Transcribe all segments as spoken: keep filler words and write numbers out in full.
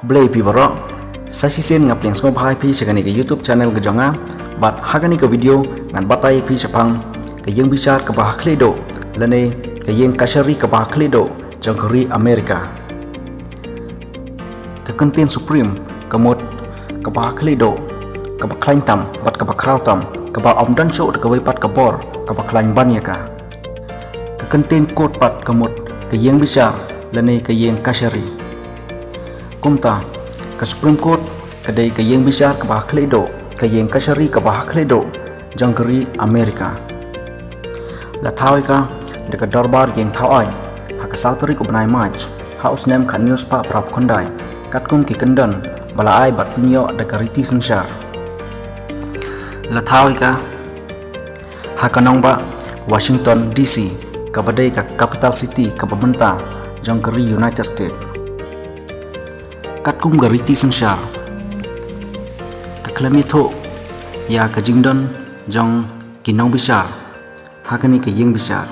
Khublei phi baroh. Sa shisien nga pdiang sngewbha ïa phi sha kane ka YouTube channel ka jong nga. Bad ha kane ka video ngan batai ïa phi shaphang ka ïing bishar kaba ha khlieh duh lane ka ïing kashari kaba ha khlieh duh jong ka ri America. Ka kyntien Supreme ka mut kaba ha khlieh duh, kaba khlaiñ tam bad kaba khraw tam, kaba ym don shuh da kawei pat ka bor kaba khlaiñ ban ïa ka. Ka kyntien Court pat ka mut ka ïing bishar lane ka ïing kashari. Kumta ka Supreme Court ka dei ka ïing bishar kaba ha khlieh duh, ka ïing kashari kaba ha khlieh duh jong ka ri America. La thaw ïa ka da ka dorbar ïing thaw aiñ ha ka saw tarik u bnai March ha u snem khatñiew spah phra phew khyndai, katkum ki kyndon ba la ai bad pynïoh da ka riti synshar. La thaw ïa ka ha ka nongbah Washington D C, kaba dei ka capital city kaba mynta jong ka ri United States. Katkum ka riti synshar, ka khlem ïathuh ïa ka jingdon jong ki nongbishar ha kane ka ïing bishar.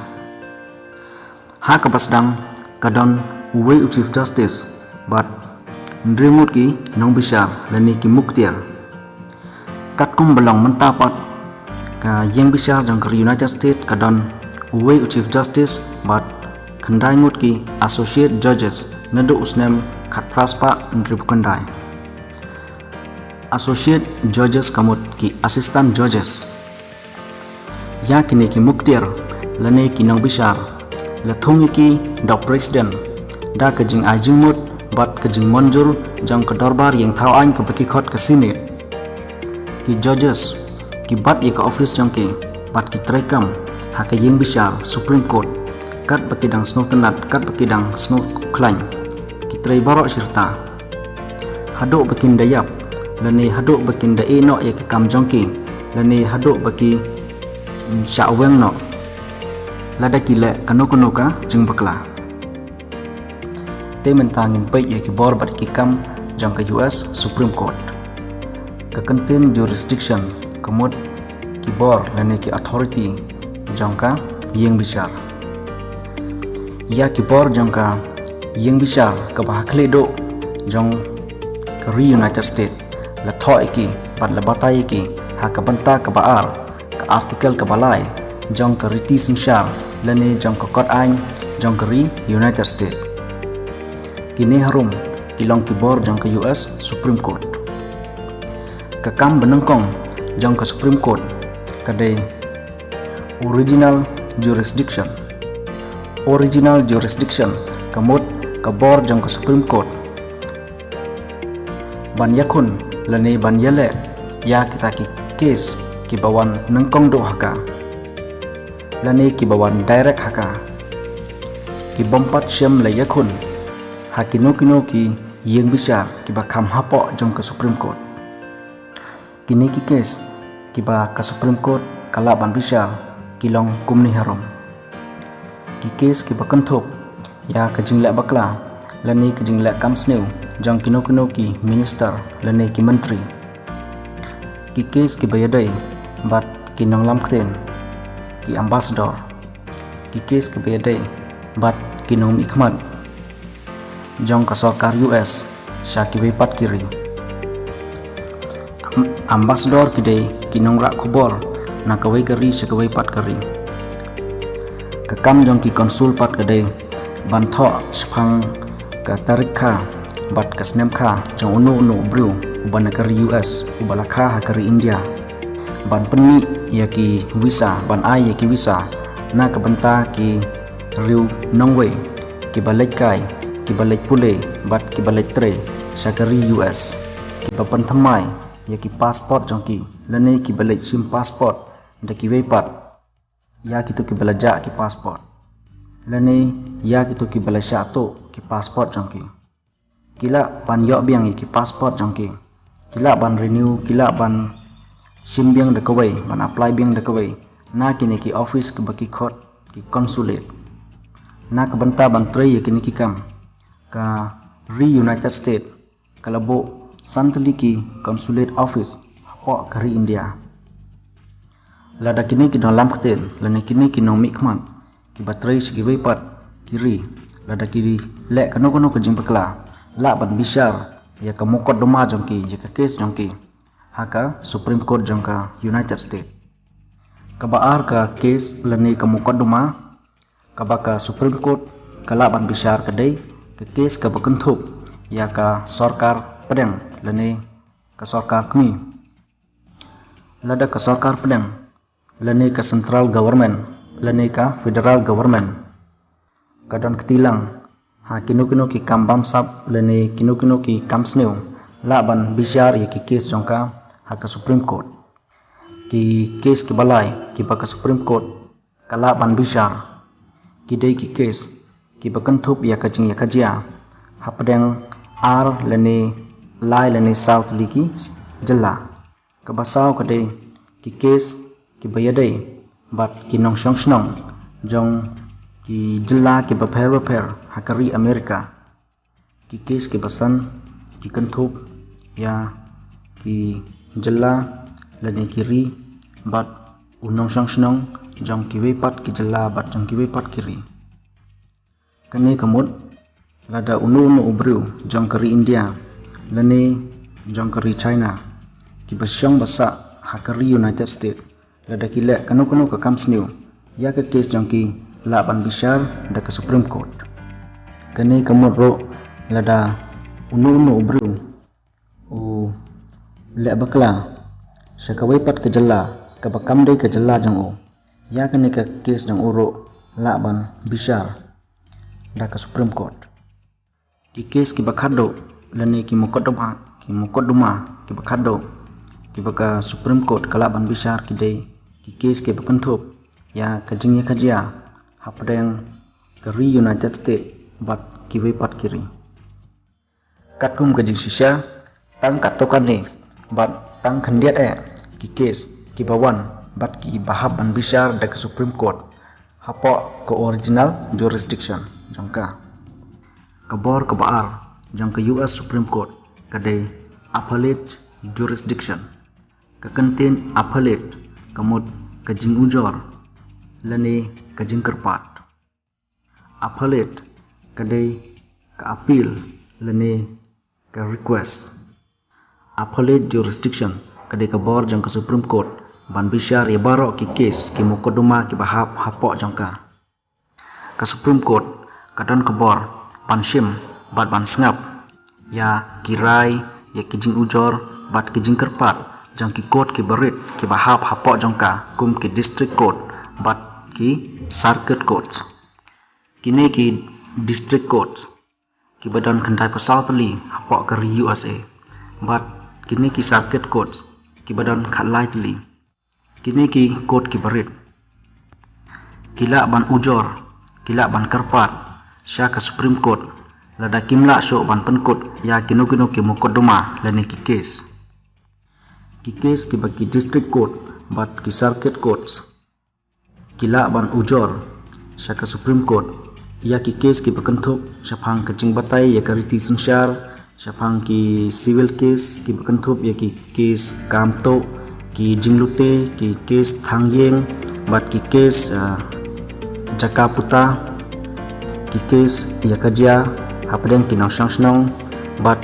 Ha kaba sdang ka don uwei u Chief Justice bad hynriew ngut ki nongbishar lane ki mukhtiar. Katkum ba long mynta pat, ka ïing bishar jong ka ri United States ka don uwei u Chief Justice bad khyndai ngut ki Associate Judges naduh u snem khatphra spah hynriew phew khyndai. Associate Judges ka mut ki Assistant Judges. Ïa kine ki mukhtiar lane ki nongbishar la thung ïa ki da u President da ka jingai jingmut bad ka jingmynjur jong ka dorbar ïing thaw aiñ kaba ki khot ka Senate. Ki judges ki bat ïa ka office jong ki bad ki trei kam ha ka ïing bishar Supreme Court katba ki dang sngewtynnat, katba ki dang sngewkhlaiñ. Ki trei baroh shirta haduh ba kin da ïap lane haduh ba kin da ïeh noh ïa ka kam jong ki lane haduh ba ki shah weng noh lada ki leh kano kano ka jingbakla. Te mynta ngin peit ïa ki bor bad ki kam jong ka U S Supreme Court. Ka kyntien jurisdiction ka mut ki bor lane ki authority jong ka ïing bishar. Ïa ki bor jong ka ïing bishar kaba ha khlieh duh jong ka ri United States la thoh ïa ki bad la batai ïa ki ha ka bynta kaba ar, ka article kaba lai jong ka riti synshar lane jong ka kot aiñ jong ka ri United States. Kine harum ki long ki bor jong ka U S Supreme Court. Ka kam ba nyngkong jong ka Supreme Court ka dei original jurisdiction. Original jurisdiction ka mut ka bor jong ka Supreme Court ban ïakhun lane ban ïaleh ïa kita ki case kiba wan nyngkong duh ha ka lane kiba wan direct ha ka. Ki bym pat shym la ïakhun ha kino kino ki ïing bishar kiba kham hapoh jong ka Supreme Court. Kine ki case kiba ka Supreme Court ka lah ban bishar ki long kumne harum. Ki case kiba kynthup ïa ka jingleh bakla lane ka jingleh kam sniew jong kino kino ki minister lane ki myntri. Ki case kiba ïadei bad ki nonglam ktien, ki ambassador. Ki case kiba ïadei bad ki nongmihkhmat jong ka sorkar U S sha kiwei pat ki ri. Am-, ambassador ki dei ki nongrah khubor na kawei ka ri sha kawei pat ka ri. Ka kam jong ki consul pat ka dei ban thoh shaphang ka tarik kha bad ka snem kha jong uno uno u briew uba na ka ri U S uba la kha ha ka ri India, ban pynmih ïa ki visa, ban ai ïa ki visa na ka bynta ki riew nongwei kiba leit kai, kiba leit pule bad kiba leit trei sha ka ri U S, kiba pynthymmai ïa ki passport jong ki lane kiba leit shim passport da kiwei pat ïa kito kiba la jah ki passport lane ïa kito kiba la shah tuh ki passport jong ki. Ki lah ban ïoh biang ïa ki passport jong ki. Ki lah ban renew, ki lah ban shim biang da kawei, ban apply biang da kawei na kine ki office kiba ki khot ki consulate. Na ka bynta ban trei ïa kine ki kam, ka ri United States ka la buh san tylli ki consulate office hapoh ka ri India. Lada kine ki nonglam ktien lane kine ki nongmihkhmat kiba trei sha kiwei pat ki ri, lada ki leh kano kano ka jingbakla, lah ban bishar ïa ka mukotduma jong ki, ïa ka case jong ki ha ka Supreme Court jong ka United States. Kaba ar ka case lane ka mukotduma kaba ka Supreme Court ka lah ban bishar ka dei ka case kaba kynthup ïa ka sorkar pdeng lane ka sorkar kmie. Lada ka sorkar pdeng lane ka central government lane ka federal government ka don kti lang ha kino kino ki kam bamsap lane kino kino ki kam sniew, lah ban bishar ïa ki case jong ka ha ka Supreme Court. Ki case kiba lai kiba ka Supreme Court ka lah ban bishar ki dei ki case kiba kynthup ïa ka jingïakajia hapdeng ar lane lai lane saw tylli ki jylla. Kaba saw ka dei ki case kiba ïadei bad ki nongshong shnong jong ki jylla kiba pher bapher ha ka ri Amerika. Ki case kiba san ki kynthup ïa ki jylla lane ki ri bad u nongshong shnong jong kiwei pat ki jylla bad jong kiwei pat ki ri. Kane ka mut lada uno uno u briew jong ka ri India lane jong ka ri China kiba shong ba sah ha ka ri United States, lada ki leh kano kano ka kam sniew ïa ka case jong ki, lah ban bishar da ka Supreme Court. Kane ka mut ruh lada uno uno u briew u leh bakla sha kawei pat ka jylla kaba kam dei ka jylla jong u, ïa kane ka case jong u ruh lah ban bishar da ka Supreme Court. Ki case kiba khatduh lane ki mukotduma, ki mukotduma kiba khatduh kiba ka Supreme Court ka lah ban bishar ki dei ki case kiba kynthup ïa ka jingïakajia hapdeng ka ri United States bad kiwei pat ki ri. Katkum ka jingshisha, tang katto katne bad tang khyndiat eh ki case kiba wan bad kiba hap ban bishar da ka Supreme Court hapoh ka original jurisdiction jong ka. Ka bor kaba ar jong ka U S Supreme Court ka dei appellate jurisdiction. Ka kyntien appellate ka mut ka jingujor lane ka jingkyrpad. Appellate ka dei ka appeal lane ka request. Appellate jurisdiction ka dei ka bor jong ka Supreme Court ban bishar ïa baroh ki case, ki mukotduma kiba hap hapoh jong ka. Ka Supreme Court ka don ka bor ban shim bad ban sngap ïa ki rai, ïa ki jingujor bad ki jingkyrpad jong ki court kiba rit kiba hap hapoh jong ka, kum ki district court bad ki circuit courts. Kine ki district courts kiba don khyndaiphew saw tylli hapoh ka ri U S A bad kine ki circuit courts kiba don khatlai tylli. Kine ki court kiba rit ki lah ban ujor, ki lah ban kyrpad sha ka Supreme Court lada kim lah shuh ban pynkut ïa kino kino ki mukotduma lane ki case. Ki case kiba ki district court bad ki circuit courts ki lah ban ujor sha ka Supreme Court ïa ki case kiba kynthup shaphang ka jingbatai ïa ka riti synshar, shaphang ki civil case kiba kynthup ïa ki case kam tuh, ki jinglute, ki case thang ïing bad ki case, ah, jaka puta, ki case ïakajia hapdeng ki nongshong shnong bad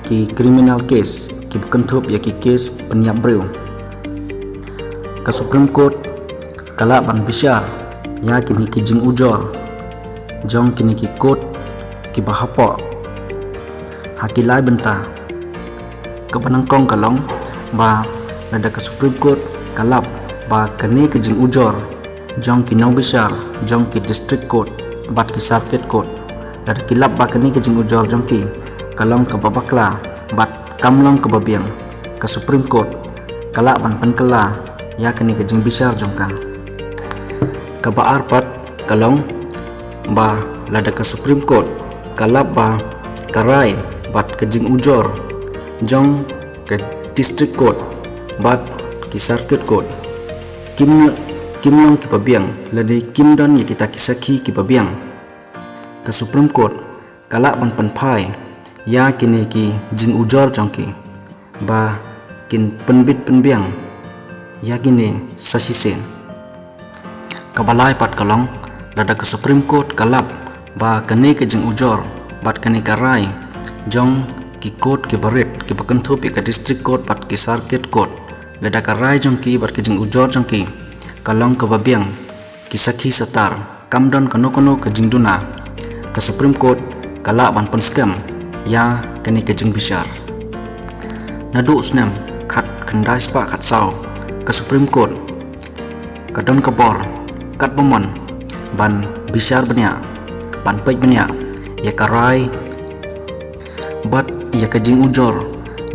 ki criminal case kiba kynthup ïa ki case pynïap briew. Ka Supreme Court ka lah ban bishar ïa kine ki jingujor jong kine ki court kiba hapoh ha ki lai bynta. Kaba nyngkong ka long ba lada ka Supreme Court ka lap ba kane ka jingujor jong ki nongbishar jong ki district court bad ki circuit court, lada ki lap ba kane ka jingujor jong ki ka long kaba bakla bad kam long kaba biang, ka Supreme Court ka lah ban pynkylla ïa kane ka jingbishar jong ka. Kaba ar pat ka long ba lada ka Supreme Court ka lap ba ka rai bad ka jingujor jong ka district court bad ki circuit court kim, kim long kiba biang lane kim don ïa kita ki sakhi kiba biang, ka Supreme Court ka lah ban pynphai ïa kine ki jingujor jong ki ba kin pynbit pynbiang ïa kine sa shisien. Kaba lai pat ka long lada ka Supreme Court ka lap ba kane ka jingujor bad kane ka rai jong Ki court kiba rit kiba kynthup ïa ka District Court bad ki Circuit Court, lada ka rai jong ki bad ka jingujor jong ki ka long kaba biang, ki sakhi satar, kam don kano kano ka jingduna, ka Supreme Court ka lah ban pynskhem ïa kane ka jingbishar. Naduh u snem khatkhyndai spah khatsaw, ka Supreme Court ka don ka bor katba mon ban bishar bniah, ban peit bniah ïa ka rai bad ïa ka jingujor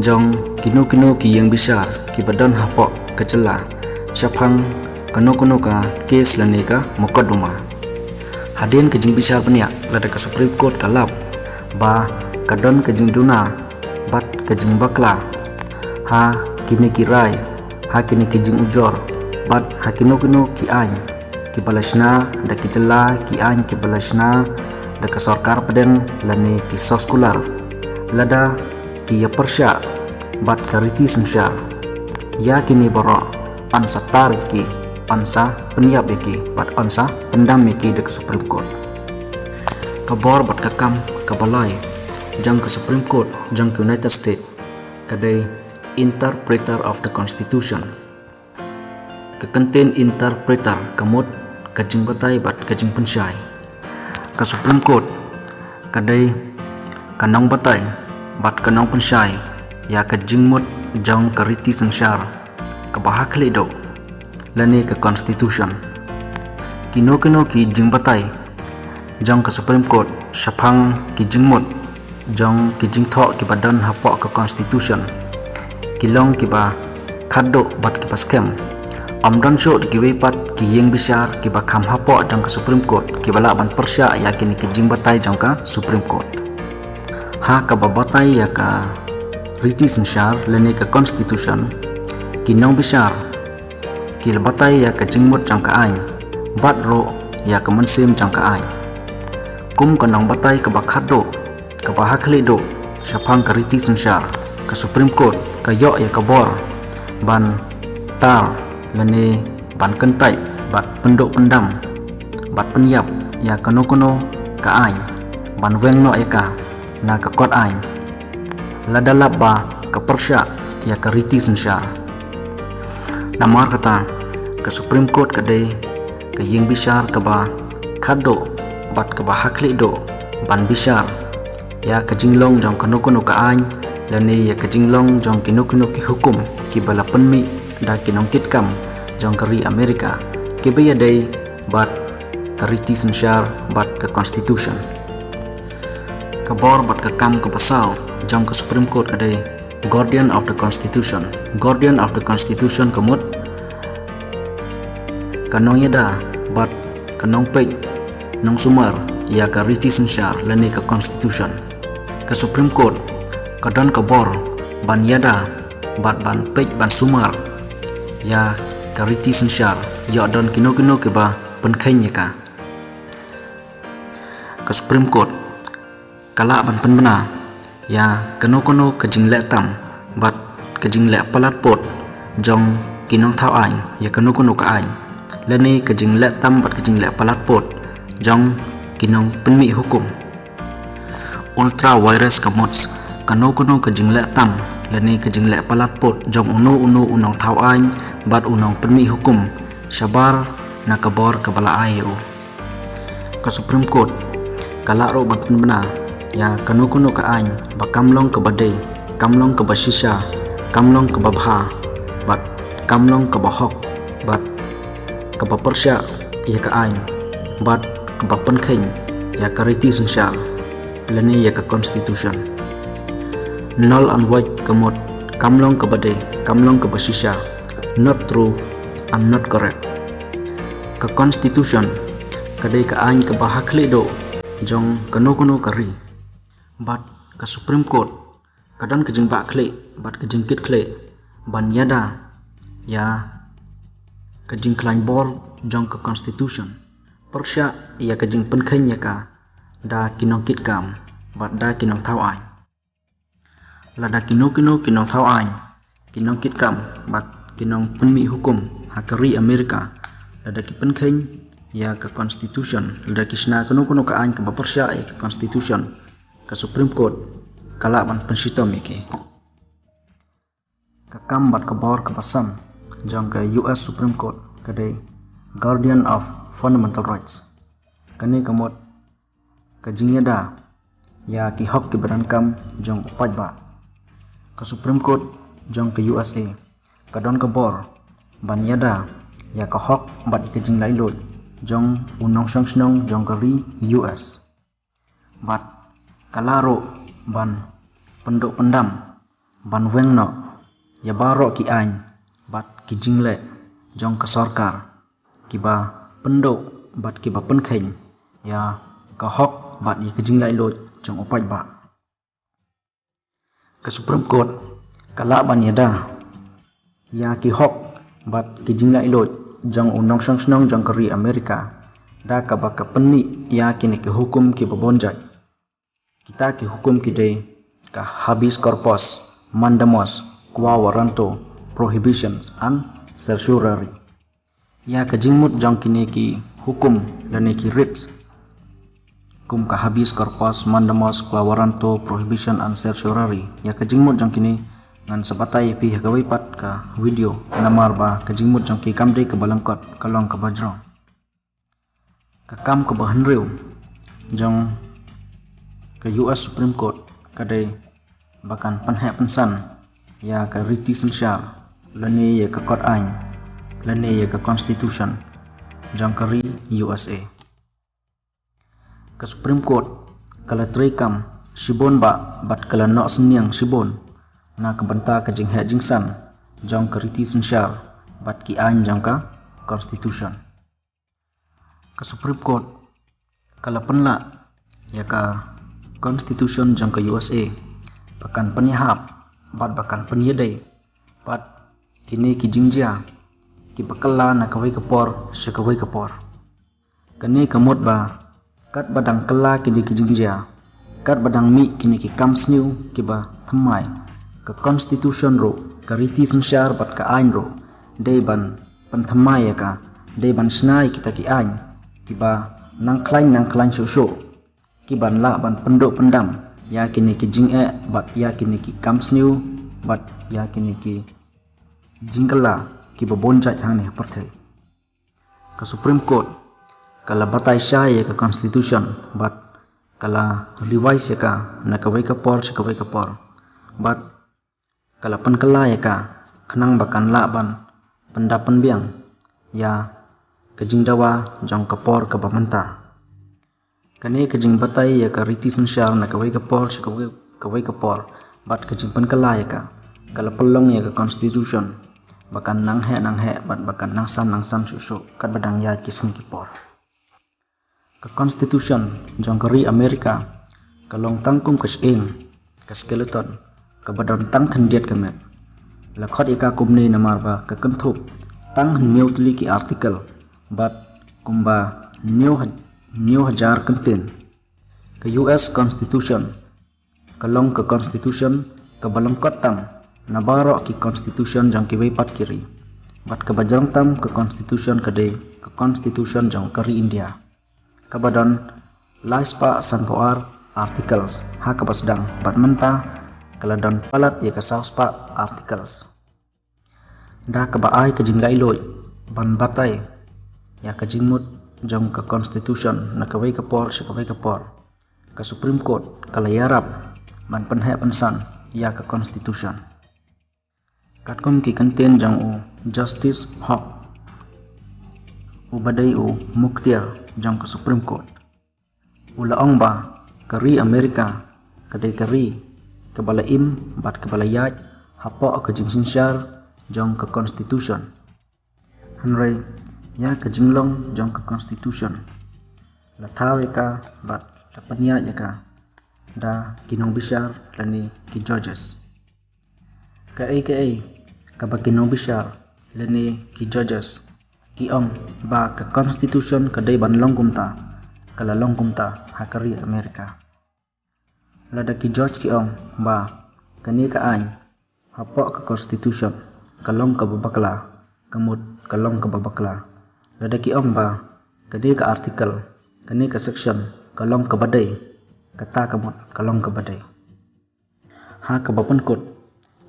jong kino kino ki ïing bishar kiba don hapoh ka jylla shaphang kano kano ka kes lane ka mukotduma. Hadien ka jingbishar bniah, lada ka Supreme Court ka lap ba ka don ka jingduna bad ka jingbakla ha kine ki rai, ha kine ki jingujor bad ha kino kino ki aiñ kiba la shna da ki jylla, ki aiñ kiba la shna da ka sorkar pdeng lane ki soskular, lada ki ïa pyrshah bad ka riti synshar, ïa kine baroh yn sa tar ïa ki, yn sa pynïap ïa ki bad yn sa pyndam ïa ki da ka Supreme Court. Ka bor bad ka kam kaba lai jong ka Supreme Court jong ka United States ka dei Interpreter of the Constitution. Ka kyntien interpreter ka mut ka jingbatai bad ka jingpynshai. Ka Supreme Court ka dei ka nongbatai bad ka nongpynshai ïa ka jingmut jong ka riti synshar kaba ha khlieh duh lane ka Constitution. Kino kino ki jingbatai jong ka Supreme Court shaphang ki jingmut jong ki jingthoh kiba don hapoh ka Constitution ki long kiba khatduh bad kiba skhem. Ym don shuh da kiwei pat ki ïing bishar kiba kham hapoh jong ka Supreme Court kiba lah ban pyrshah ïa kine ki jingbatai jong ka Supreme Court. Ha kaba batai ïa ka riti synshar lane ka Constitution, ki nongbishar ki la batai ïa ka jingmut jong ka aiñ bad ruh ïa ka mynsiem jong ka aiñ. Kum ka nongbatai kaba khatduh, kaba ha khlieh duh shaphang ka riti synshar, ka Supreme Court ka ïoh ïa ka bor ban tar lane ban kyntait bad pynduh pyndam bad pynïap ïa kano kano ka aiñ, ban weng noh ïa ka na ka kot aiñ lada lap ba ka pyrshah ïa ka riti synshar. Namar kata, ka Supreme Court ka dei ka ïing bishar kaba khatduh bad kaba ha khlieh duh ban bishar ïa ka jinglong jong kano kano ka aiñ lane ïa ka jinglong jong kino kino ki hukum kiba la pynmih da ki nongkitkam jong ka ri Amerika kiba ïadei bad ka riti synshar bad ka Constitution. Ka bor bad ka kam kaba saw jong ka Supreme Court ka dei Guardian of the Constitution. Guardian of the Constitution ka mut ka nongïada bad ka nongpeit, nongsumar ïa ka riti synshar lane ka Constitution. Ka Supreme Court ka don ka bor ban ïada bad ban peit ban sumar ïa ka riti synshar, ïoh don kino kino kiba pynkheiñ ïa ka. Ka Supreme Court ka lah ban pynbna ïa kano kano ka jingleh tam bad ka jingleh palat pud jong ki nongthaw aiñ ïa kano kano ka aiñ, lane ka jingleh tam bad ka jingleh palat pud jong ki nongpynmih hukum. Ultra vires ka mut kano kano ka jingleh tam lane ka jingleh palat pud jong uno uno u nongthaw aiñ bad u nongpynmih hukum shabar na ka bor kaba la ai ïa u. Ka Supreme Court ka lah ruh ban pynbna ïa kano kano ka aiñ ba kam long kaba dei, kam long kaba shisha, kam long kaba bha bad kam long kaba hok bad kaba pyrshah ïa ka aiñ bad kaba pynkheiñ ïa ka riti synshar lane ïa ka Constitution. Null and void ka mut kam long kaba dei, kam long kaba shisha, not true and not correct. Ka Constitution ka dei ka aiñ kaba ha khlieh duh jong kano kano ka ri bad ka Supreme Court ka don ka jingbah khlieh bad ka jingkit khlieh ban ïada ïa ka jingkhlaiñ bor jong ka Constitution pyrshah ïa ka jingpynkheiñ ïa ka da ki nongkitkam bad da ki nongthaw aiñ. Lada kino kino ki nongthaw aiñ, ki nongkitkam bad ki nongpynmih hukum ha ka ri Amerika, lada ki pynkheiñ ïa ka Constitution, lada ki shna kano kano ka aiñ kaba pyrshah ïa ka Constitution, ka Supreme Court ka lah ban pynshitom ïa ki. Ka kam bad ka bor kaba san jong ka U S Supreme Court ka dei Guardian of Fundamental Rights. Kane ka mut ka jingïada ïa ki hok kiba donkam jong u paidbah. Ka Supreme Court jong ka U S A ka don ka bor ban ïada ïa ka hok bad ïa ka jinglaitluid jong u nongshong shnong jong ka ri U S. Bad ka lah ruh ban pynduh pyndam ban weng noh ïa baroh ki aiñ bad ki jingleh jong ka sorkar kiba pynduh bad kiba pynkheiñ ïa ka hok bad ïa ka jinglaitluid jong u paidbah. Ka Supreme Court ka lah ban ïada ïa ki hok bad ki jinglaitluid jong u nongshong shnong jong ka ri Amerika da kaba ka pynmih ïa kine ki hukum kiba bun jait. Kita ki hukum ki dei ka habeas corpus, mandamus, quo warranto, prohibitions and certiorari. Ïa ka jingmut jong kine ki hukum lane ki writs kum ka habeas corpus, mandamus, quo warranto, prohibition and certiorari. Ïa ka jingmut jong kine ngan sa batai ïa phi ha kawei pat ka video, namar ba ka jingmut jong ki kam dei kaba lyngkot, ka long kaba jrong. Ka kam kaba hynriew jong ka U S Supreme Court ka dei ba kan pynheh pynsan ïa ka riti synshar lane ïa ka kot aiñ lane ïa ka constitution jong ka ri U S A. Ka Supreme Court ka la treikam shibun bah bad ka la noh synñiang shibun na ka bynta ka jingheh jingsan jong ka riti synshar bad ki aiñ jong ka constitution. Ka Supreme Court ka la pynlah ïa ka constitution jong ka U S A ba kan pynïahap bad ba kan pynïadei bad kine ki jingjia kiba kylla na kawei ka por sha kawei ka por. Kane ka mut ba katba dang kylla kine ki jingjia, katba dang mih kine ki kam sniew kiba thymmai, ka constitution ruh, ka riti synshar bad ka aiñ ruh dei ban pynthymmai ïa ka, dei ban shna ïa kita ki aiñ kiba nang khlaiñ nang khlaiñ shuh shuh, kiban lah ban pynduh pyndam ïa kine ki jingeh bad ïa kine ki kam sniew bad ïa kine ki jingkylla kiba bun jait hangne ha pyrthei. Ka Supreme Court ka la batai shai ïa ka constitution bad ka la revise ïa ka na kawei ka por sha kawei ka por bad ka la pynkylla ïa ka khnang ba kan lah ban pynda pynbiang ïa ka jingdawa jong ka por kaba mynta. Kane ka jingbatai ïa ka riti synshar na kawei ka por sha kawei, kawei ka por bad ka jingpynkylla ïa ka ka la pynlong ïa ka constitution ba kan nang heh nang heh bad ba kan nang san nang san shuh shuh katba dang ïaid ki sngi ki por. Ka constitution jong ka ri Amerika ka long tang kum ka shyieng, ka skeleton kaba don tang khyndiat ka met. La khot ïa ka kumne namar ba ka kynthup tang hynñiew tylli ki article bad kumba hynñiew ha-, hynñiew hajar kyntien. Ka U S Constitution ka long ka constitution kaba lyngkot tam na baroh ki constitution jong kiwei pat ki ri. Bad kaba jrong tam ka constitution ka dei ka constitution jong ka ri India, kaba don lai spah sanphew ar articles ha kaba sdang bad mynta ka la don palat ïa ka saw spah articles. Da kaba ai ka jinglaitluid ban batai ïa ka jingmut jong ka constitution na kawei ka por sha kawei ka por, ka Supreme Court ka la ïarap ban pynheh pynsan ïa ka constitution. Katkum ki kyntien jong u Justice Holt, uba dei u mukhtiar jong ka Supreme Court, u la ong ba ka ri Amerika ka dei ka ri kaba la im bad kaba la ïaid hapoh ka jingsynshar jong ka constitution. Hynrei ïa ka jinglong jong ka constitution la thaw ïa ka bad la pynïaid ïa ka da ki nongbishar lane ki judges. Kaei kaei kaba ki nongbishar lane ki judges ki ong ba ka constitution ka dei ban long kumta, ka la long kumta ha ka ri Amerika. Lada ki judge ki ong ba kane ka aiñ hapoh ka constitution ka long kaba bakla, ka mut ka long kaba bakla. Lada ki ong ba kane ka article, kane ka section ka long kaba dei, kata ka mut ka long kaba dei. Ha kaba pynkut,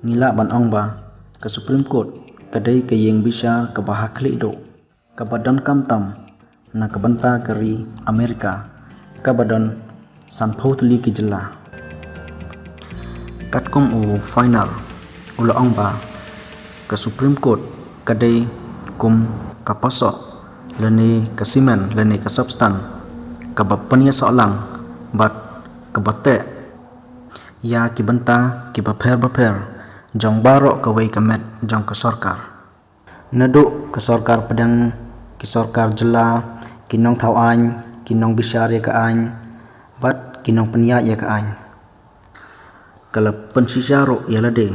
ngi lah ban ong ba ka Supreme Court ka dei ka ïing bishar kaba ha khlieh duh, kaba donkam tam na ka bynta ka ri Amerika, kaba don sanphew tylli ki jylla. Katkum u Feiner u la ong ba ka Supreme Court ka dei kum ka pasoh lane ka simen lane ka substance kaba pynïasoh lang bad kaba teh ïa ki bynta kiba pher bapher jong baroh kawei ka met jong ka sorkar. Naduh ka sorkar pdeng, ki sorkar jylla, ki nongthaw aiñ, ki nongbishar ïa ka aiñ, bad ki nongpynïaid ïa ka aiñ. Ka la pynshisha ruh ïa lade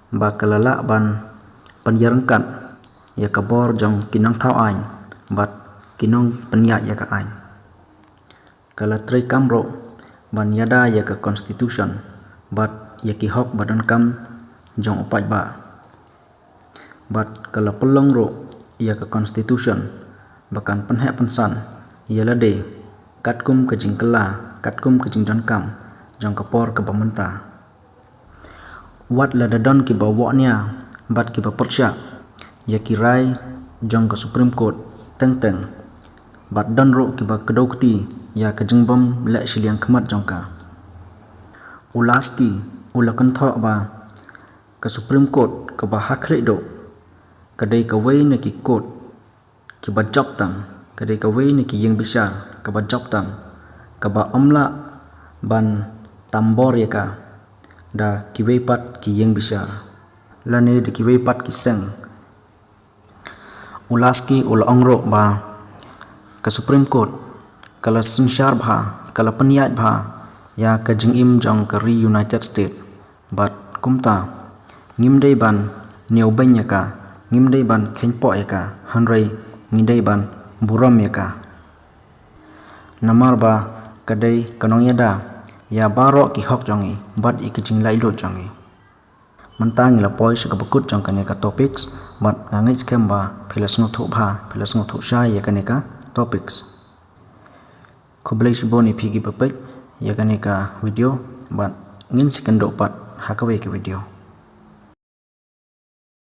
ba ka la lah ban pynïaryngkat ïa ka bor jong ki nongthaw aiñ bad ki nongpynïaid ïa ka aiñ. Ka la treikam ruh ban ïada ïa ka Constitution bad ïa ki hok ba donkam jong u paidbah. Bad ka la pynlong ruh ïa ka Constitution ba kan pynheh pynsan ïa lade katkum ka jingkylla, katkum ka jingdonkam jong ka por kaba mynta. Wat la da don kiba wahnia bad kiba pyrshah ïa ki rai jong ka Supreme Court teng teng, bad don ruh kiba kdew kti ïa ka jingbym leh shiliang khmat jong ka. U Lasky u la kynthoh ba ka Supreme Court kaba ha khlieh duh ka dei kawei na ki court kiba jop tam, ka dei kawei na ki ïing bishar kaba jop tam, kaba ym lah ban tam bor ïa ka da kiwei pat ki ïing bishar lane da kiwei pat ki seng. U Lasky u la ong ruh ba ka Supreme Court ka la synshar bha, ka la pynïaid bha ïa ka jingim jong ka ri United States. Bad kumta, ngim dei ban ñiewbeiñ ïa ka, ngim dei ban kheiñpoh ïa ka, hynrei ngi dei ban burom ïa ka. Namar ba ka dei ka nongïada ïa baroh ki hok jong ngi bad ïa ki jinglaitluid jong ngi. Mynta ngi la poi sha kaba kut jong kane ka topics, bad nga ngeit skhem ba phi la sngewthuh bha, phi la sngewthuh shai ïa kane ka topics. Khublei shibun ïa phi kiba peit ïa kane ka video, bad ngin sa ïakynduh pat ha kawei ka video.